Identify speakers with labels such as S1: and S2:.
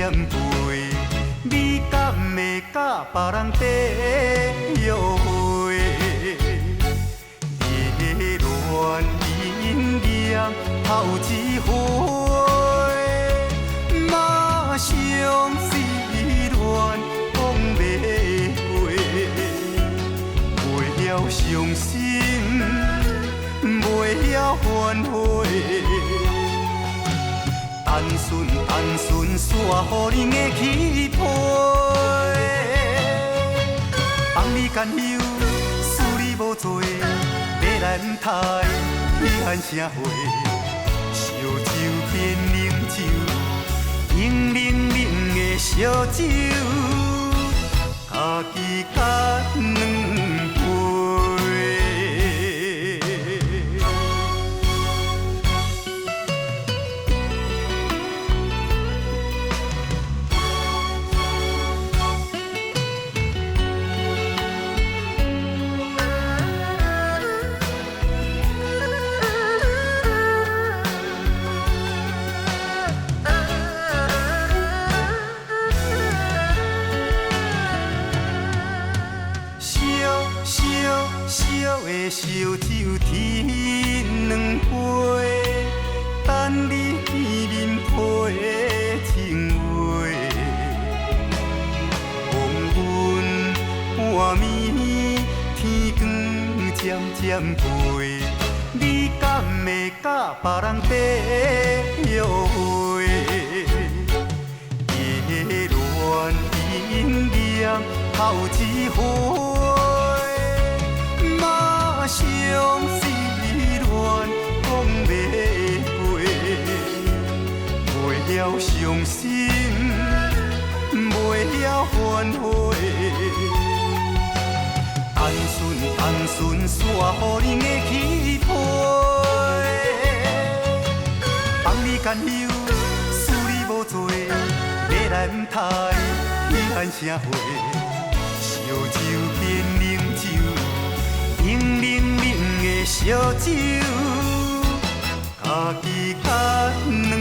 S1: 渐杯，你敢會佮別人綴約會？熱戀應驗頭一回，馬上失戀講袂過，袂曉傷心，袂曉反悔。單純單純煞予你硬起批，放你甘憂，恕你無罪，欲來毋通，彼番啥貨？燒酒變冷酒，冷冷冷的燒酒，家己乾兩杯。燒燒燒的燒酒天兩杯，等你見面批情話。黃昏半暝，天光漸漸背，你敢會佮別人綴約會？熱戀應驗頭一回，馬上失戀講袂過，袂曉傷心，袂曉反悔。單純單純煞予你硬起批，放你甘憂，恕你無罪，欲來毋通，彼番啥貨？燒酒變冷酒，冷冷冷的燒酒，家己乾兩